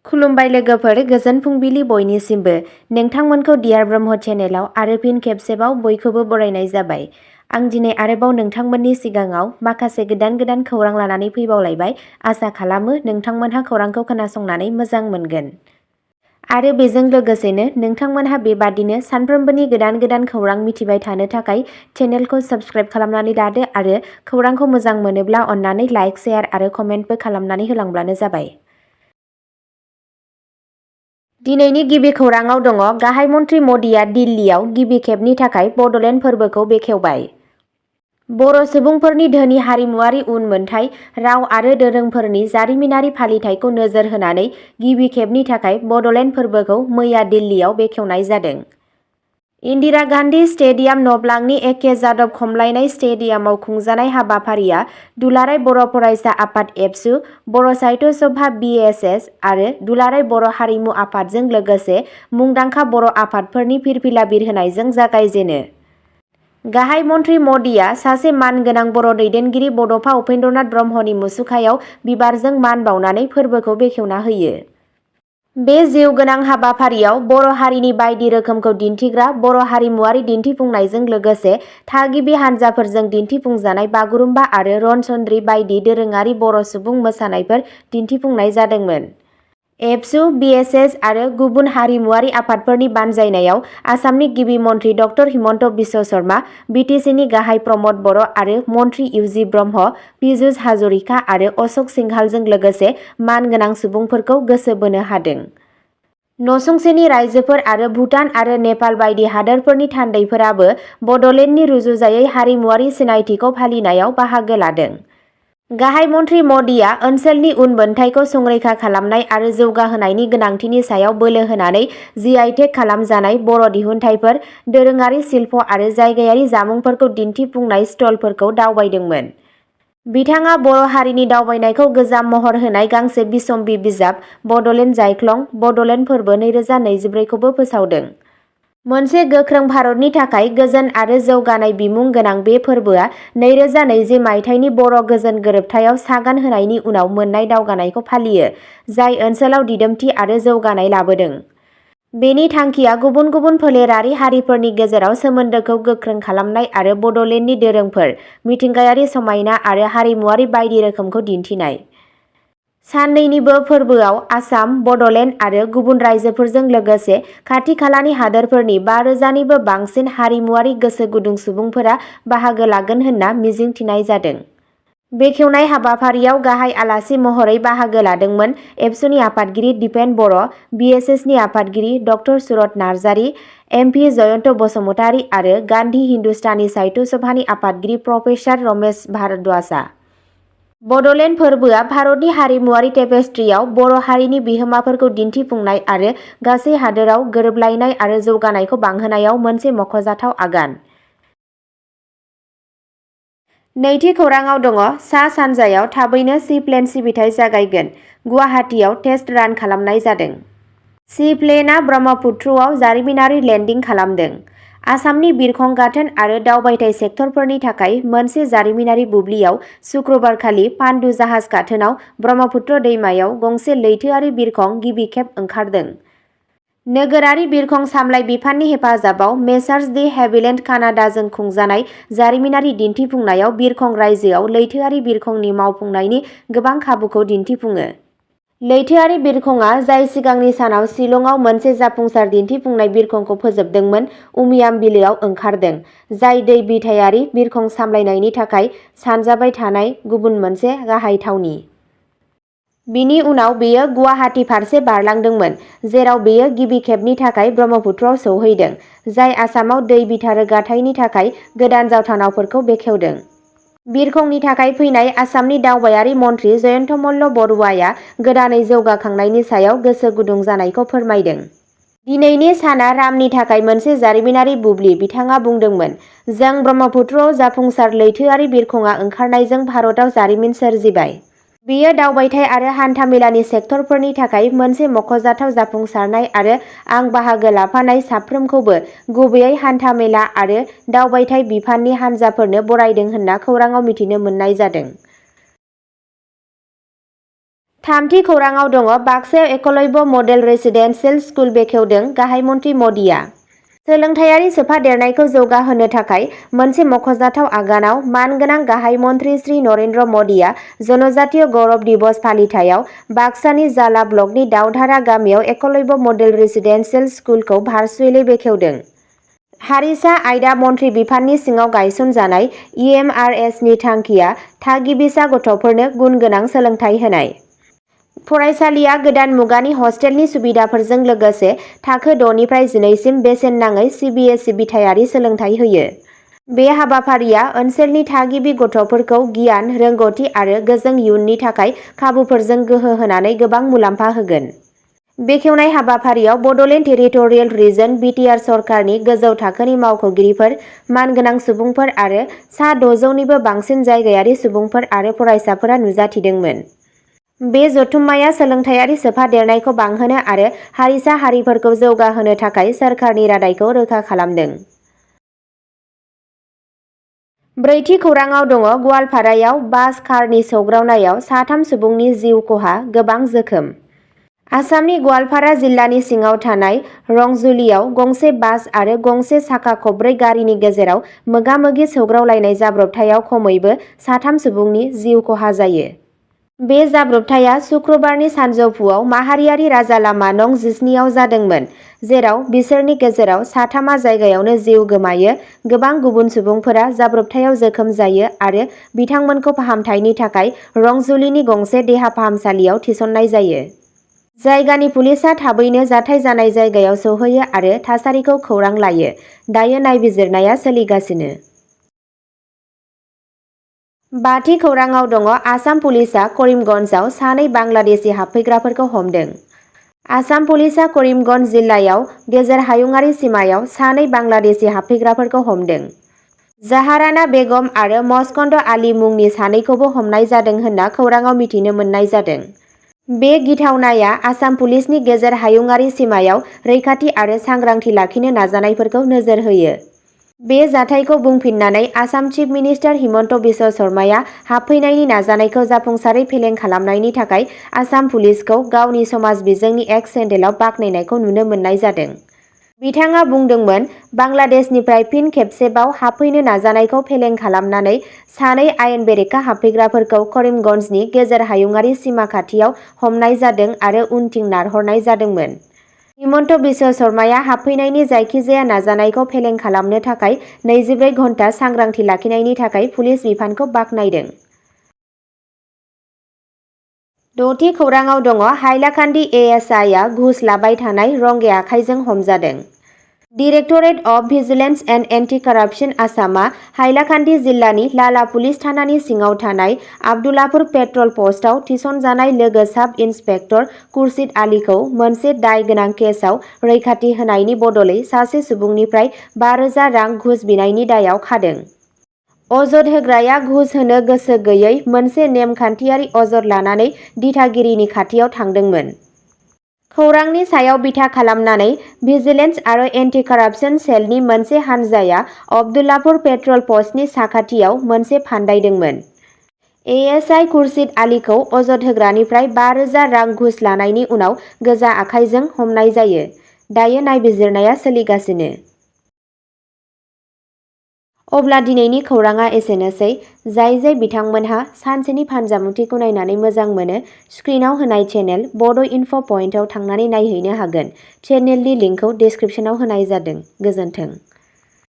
खुलुमबाय लोगोफोर, गोजोन फुंबिलि बयनिसिमबो। नोंथांमोनखौ डियार ब्रह्म चेनेलाव आरो फिन खेबसेबाव बयखौबो बरायनाय जाबाय। आं दिनै आरोबाव नोंथांमोननि सिगाङाव माखासे गोदान खौरां लानानै फैबावलायबाय। आसा खालामो नोंथांमोनहा खौरांखौ खोनासंनानै मोजां मोनगोन। आरो बेजों लोगोसेनो नोंथांमोनहा बेबादिनो सानफ्रोमबोनि गोदान खौरां मिथिबाय थानो थाखाय चेनेलखौ साबस्क्राइब खालामनानै लादो आरो खौरांखौ मोजां मोनोब्ला अन्नानै लाइक, शेयार आरो कमेन्टबो खालामनानै होलांब्लानो जाबाय। दिनैनि गिबि खौराङाव दङ गाहाय मन्थ्रि मदिया दिल्लीयाव गिबि खेबनि थाखाय बड'लेण्ड फोरबोखौ बेखेवबाय। बर' सुबुंफोरनि धोनि हारिमुवारि उनमोनथाइ, राव आरो दोरोंफोरनि जारिमिनारि फालिथायखौ नोजोर होनानै गिबि खेबनि थाखाय बड'लेण्ड फोरबोखौ मैया दिल्लीयाव बेखेवनाय जादों। इन्दिरा गान्धी स्टेडियाम नब्लांनि एके जादब खमलायनाय स्टेडियामाव खुंजानाय हाबाफारिया दुलाराय बर' फरायसा आफाद एबसु, बर' साहित्य सभा BSS आरो दुलाराय बर' हारिमु आफादजों लोगोसे मुंदांखा बर' आफादफोरनि फिरफिला बिरहोनायजों जागायजेनो। गाहाय मन्थ्रि मदिया सासे मानगोनां बर' दैदेनगिरि बड'फा उपेन्द्रनाथ ब्रह्मनि मुसुखायाव बिबारजों मान बावनानै फोरबोखौ बेखेवना होयो। बे जिउ गोनां हाबाफारियाव बर' हारिनि बायदि रोखोमखौ दिन्थिग्रा बर' हारिमुवारि दिन्थिफुंनायजों लोगोसे थागिबि हानजाफोरजों दिन्थिफुंजानाय बागुरुम्बा आरो रोनसोन्द्रि बायदि दोरोङारि बर' सुबुं मोसानायफोर दिन्थिफुंनाय जादोंमोन। एबसु, BSS आरो गुबुन हारिमुवारि आफादफोरनि बानजायनायाव आसामनि गिबि मन्थ्रि डक्टर हिमन्त बिश्व शर्मा, BTCनि गाहाय प्रमद बर' आरो मन्थ्रि UG ब्रह्म, पीयूष हाजरिका आरो अशोक सिंघालजों लोगोसे मानगोनां सुबुंफोरखौ गोसो बोनो हादों। नसुंसेनि रायजोफोर आरो भुटान आरो नेपाल बायदि हादोरफोरनि थान्दैफोराबो बड'लेण्डनि रुजुजायै हारिमुवारि सिनायथिखौ फालिनायाव बाहागो लादों। गाहाय मन्थ्रि मदिया ओनसोलनि उनमोनथाइखौ संरैखा खालामनाय आरो जौगाहोनायनि गोनांथिनि सायाव बोलो होनानै GI/टेग खालामजानाय बर' दिहुनथायफोर, दोरोङारि शिल्प आरो जायगायारि जामुंफोरखौ दिन्थिफुंनाय स्टलफोरखौ दावबायदोंमोन। बिथाङा बर' हारिनि दावबायनायखौ गोजाम महर होनाय गांसे बिसम्बि बिजाब बड'लेण्ड जायख्लं, बड'लेण्ड फोरबो 2024 खौबो फोसावदों। मोनसे गोख्रों भारतनि थाखाय गोजोन आरो जौगानाय बिमुं गोनां बे फोरबोआ 2020 मायथाइनि बर' गोजोन गोरोबथायाव सागान होनायनि उनाव मोननाय दावगानायखौ फालियो, जाय ओनसोलाव दिदोमथि आरो जौगानाय लाबोदों। बेनि थांखिया गुबुन गुबुन फोलेरारि हारिफोरनि गेजेराव सोमोन्दोखौ गोख्रों खालामनाय आरो बड'लेण्डनि दोरोंफोर, मिथिंगायारि समायना आरो हारिमुवारि बायदि रोखोमखौ दिन्थिनाय। साननैनिबो फोरबोआव आसाम, बड'लेण्ड आरो गुबुन रायजोफोरजों लोगोसे खाथि खालानि हादोरफोरनि 5,000निबो बांसिन हारिमुवारि गोसो गुदुं सुबुंफोरा बाहागो लागोन होनना मिजिंथिनाय जादों। बेखेवनाय हाबाफारियाव गाहाय आलासि महरै बाहागो लादोंमोन एबसुनि आफादगिरि दिपेन बर', BSSनि आफादगिरि ड सुरत नार्जारि, MP जयन्त बसुमतारी आरो गान्धी हिन्दुस्तानी साहित्य सभानि आफादगिरि प्रफेसार रमेश भारद्वाजआ। बड'लेण्ड फोरबोआ भारतनि हारिमुवारि टेपेस्ट्रियाव बर' हारिनि बिहोमाफोरखौ दिन्थिफुंनाय आरो गासै हादोराव गोरोबलायनाय आरो जौगानायखौ बांहोनायाव मोनसे मख'जाथाव आगान। नैथि खौराङाव दङ सा-सानजायाव थाबैनो सी-प्लेन सिबिथाइ जागायगोन, गुवाहाटीआव टेस्ट रान खालामनाय जादों। सी-प्लेनआ ब्रह्मपुत्रआव जारिमिनारि लेन्डिं खालामदों। आसामनि बिरखं गाथोन आरो दावबायथाय सेक्टरफोरनि थाखाय मोनसे जारिमिनारि बुब्लियाव सुक्रुबारखालि पान्डु जाहाज गाथोनाव ब्रह्मपुत्र दैमायाव गंसे लैथोआरि बिरखं गिबि खेब ओंखारदों। नोगोरारि बिरखं सामलाय बिफाननि हेफाजाबाव मेसार्स दि हेभिलेन्ड कानाडाजों खुंजानाय जारिमिनारि दिन्थिफुंनायाव बिरखं रायजोआव लैथोआरि बिरखंनि मावफुंनायनि गोबां खाबुखौ दिन्थिफुङो। लैथोआरि बिरखंआ जाय सिगांनि सानाव शिलंआव मोनसे जाफुंसार दिन्थिफुंनाय बिरखंखौ फोजोबदोंमोन, उमियाम बिलोआव ओंखारदों, जाय दै बिथायारि बिरखं सामलायनायनि थाखाय सानजाबाय थानाय गुबुन मोनसे गाहाय थावनि। बिनि उनाव बेयो गुवाहाटी फारसे बारलांदोंमोन, जेराव बेयो गिबि खेबनि थाखाय ब्रह्मपुत्रआव सौहैदों, जाय आसामाव दै बिथा रोगाथायनि थाखाय गोदान जावथावनाफोरखौ बेखेवदों। बिरखंनि थाखाय फैनाय आसामनि दावबायारि मन्थ्रि जयन्त मल्ल बरुवाया गोदानै जौगाखांनायनि सायाव गोसो गुदुं जानायखौ फोरमायदों। दिनैनि साना रामनि थाखाय मोनसे जारिमिनारि बुब्लि, बिथाङा बुंदोंमोन। जों ब्रह्मपुत्रआव जाफुंसार लैथोआरि बिरखंआ ओंखारनायजों भारतआव जारिमिन सोरजिबाय। बेयो दावबायथाय आरो हान्था-मेलानि सेक्टरफोरनि थाखाय मोनसे मख'जाथाव जाफुंसारनाय आरो आं बाहागो लाफानाय साफ्रोमखौबो, गुबैयै हान्था-मेला आरो दावबायथाय बिफाननि हानजाफोरनो बरायदों होनना खौरांआव मिथिनो मोननाय जादों। थामथि खौराङाव दङ बाक्सायाव एकलव्य मडेल रेसिडेन्सियेल स्कुल बेखेवदों गाहाय मन्थ्रि मदिया। सोलोंथायारि सोफादेरनायखौ जौगाहोनो थाखाय मोनसे मख'जाथाव आगानाव मानगोनां गाहाय मन्थ्रि श्री नरेन्द्र मदिया जनजातीय गौरब दिवस फालिथायाव बाक्सानि जाला ब्लकनि दावधारा गामियाव एकलव्य मडेल रेसिडेन्सियेल स्कुलखौ भार्चुएलि बेखेवदों। हारिसा आयदा मन्थ्रि बिफाननि सिङाव गायसनजानाय EMRSनि थांखिया थागिबिसा गथ'फोरनो गुनगोनां सोलोंथाइ होनाय। फरायसालिया गोदान मुगानि हस्टेलनि सुबिदाफोरजों लोगोसे थाखो 6 निफ्राय 12 सिम बेसेन नाङै CBSE बिथायारि सोलोंथाइ होयो। बे हाबाफारिया ओनसोलनि थागिबि गथ'फोरखौ गियान, रोंग'थि आरो गोजों इयुननि थाखाय खाबुफोरजों गोहो होनानै गोबां मुलाम्फा होगोन। बेखेवनाय हाबाफारियाव बड'लेण्ड टेरिटरियेल रिजन BTR सरकारनि गोजौ थाखोनि मावख'गिरिफोर, मानगोनां सुबुंफोर आरो सा 600 निबो बांसिन जायगायारि सुबुंफोर आरो फरायसाफोरा नुजाथिदोंमोन। बे जथुम्माया सोलोंथायारि सोफादेरनायखौ बांहोनो आरो हारिसा हारिफोरखौ जौगाहोनो थाखाय सोरखारनि रादायखौ रोखा खालामदों। ब्रैथि खौराङाव दङ गवालपारायाव बास कारनि सौग्रावनायाव 3 सुबुंनि जिउ खहा, गोबां जोखोम। आसामनि गवालपारा जिल्लानि सिङाव थानाय रंजुलीयाव गंसे बास आरो गंसे साखा खबब्रै गारिनि गेजेराव मोगा-मोगि सौग्रावलायनाय जाब्रबथायाव खमैबो 3 सुबुंनि जिउ खहा जायो। बे जाब्रबथाया शुक्रबारनि सानजौफुआव माहारियारि राजा लामा नं 17 आव जादोंमोन, जेराव बिसोरनि गेजेराव 3 जायगायावनो जिउ गोमायो। गोबां गुबुन सुबुंफोरा जाब्रबथायाव जोखोम जायो आरो बिथांमोनखौ फाहामथायनि थाखाय रंजुलीनि गंसे देहा फाहामसालियाव थिसननाय जायो। जायगानि पुलिसआ थाबैनो जाथाय जानाय जायगायाव सौहैयो आरो थासारिखौ खौरां लायो। दायो नायबिजिरनाया सोलिगासिनो। बाथि खौराङाव दङ आसाम पुलिसआ करिमगन्जआव 2 बांलादेशी हाबफैग्राफोरखौ हमदों। आसाम पुलिसआ करिमगन्ज जिल्लायाव गेजेर हायुंआरि सिमायाव 2 बांलादेशी हाबफैग्राफोरखौ हमदों। जाहाराना बेगम आरो मस्कन्द आली मुंनि सानैखौबो हमनाय जादों होनना खौराङाव मिथिनो मोननाय जादों। बे गिथावनाया आसाम पुलिसनि गेजेर हायुंआरि सिमायाव रैखाथि आरो सांग्रांथि लाखिनो नाजानायफोरखौ नोजोर होयो। बे जाथायखौ बुंफिननानै आसाम चिफ मिनिस्टार हिमन्त बिश्व शर्माया हाबफैनायनि नाजानायखौ जाफुंसारै फेलें खालामनायनि थाखाय आसाम पुलिसखौ गावनि समाज बिजोंनि एक्स हेन्डेलआव बाख्नायनायखौ नुनो मोननाय जादों। बिथाङा बुंदोंमोन, बांलादेशनिफ्राय फिन खेबसेबाव हाबफैनो नाजानायखौ फेलें खालामनानै 2 आयेन बेरेखा हाबफैग्राफोरखौ करिमगन्जनि गेजेर हायुंआरि सिमा खाथियाव हमनाय जादों आरो उनथिं नारहरनाय जादोंमोन। हिमन्त बिश्व शर्माया हाबफैनायनि जायखिजाया नाजानायखौ फेलें खालामनो थाखाय 24 घन्टा सांग्रांथि लाखिनायनि थाखाय पुलिस बिफानखौ बाख्नायदों। 6थि खौराङाव दङ हाइलाकान्दि ASI आ घुस लाबाय थानाय रंगे आखाइजों हमजादों। Directorate of vigilance and anti-corruption आसामआ हाइलाकान्दि जिल्लानि लाला पुलिस थानानि सिङाव थानाय आब्दुल्लापुर पेट्रल पस्टआव थिसनजानाय लोगो साब इन्सपेक्टर खुर्शिद आलीखौ मोनसे दाय गोनां केसआव रैखाथि होनायनि बदलै सासे सुबुंनिफ्राय 5,000 रां घुस बिनायनि दायआव खादों। अजद होग्राया घुस होनो गोसो गैयै मोनसे नेम खान्थियारि अजद लानानै दिथागिरिनि खाथियाव थांदोंमोन। खौरांनि सायाव बिथा खालामनानै भिजिलेन्स आरो एन्टि-कारापसन सेलनि मोनसे हानजाया अब्दुल्लापुर पेट्रल पस्टनि साखाथियाव मोनसे फान्दायदोंमोन। ASI खुर्शिद आलीखौ अजद होग्रानिफ्राय 5,000 रां घुस लानायनि उनाव गोजा आखाइजों हमनाय जायो। दायो नायबिजिरनाया सोलिगासिनो। अब्ला दिनैनि खौराङा एसेनोसै। जाय बिथांमोनहा सानसेनि फानजामुथिखौ नायनानै मोजां मोनो, स्क्रिनाव होनाय चेनेल बड' इनफ' पइन्टआव थांनानै नायहैनो हागोन। चेनेलनि लिंकखौ डिस्क्रिप्शनाव होनाय जादों। गोजोन्थों।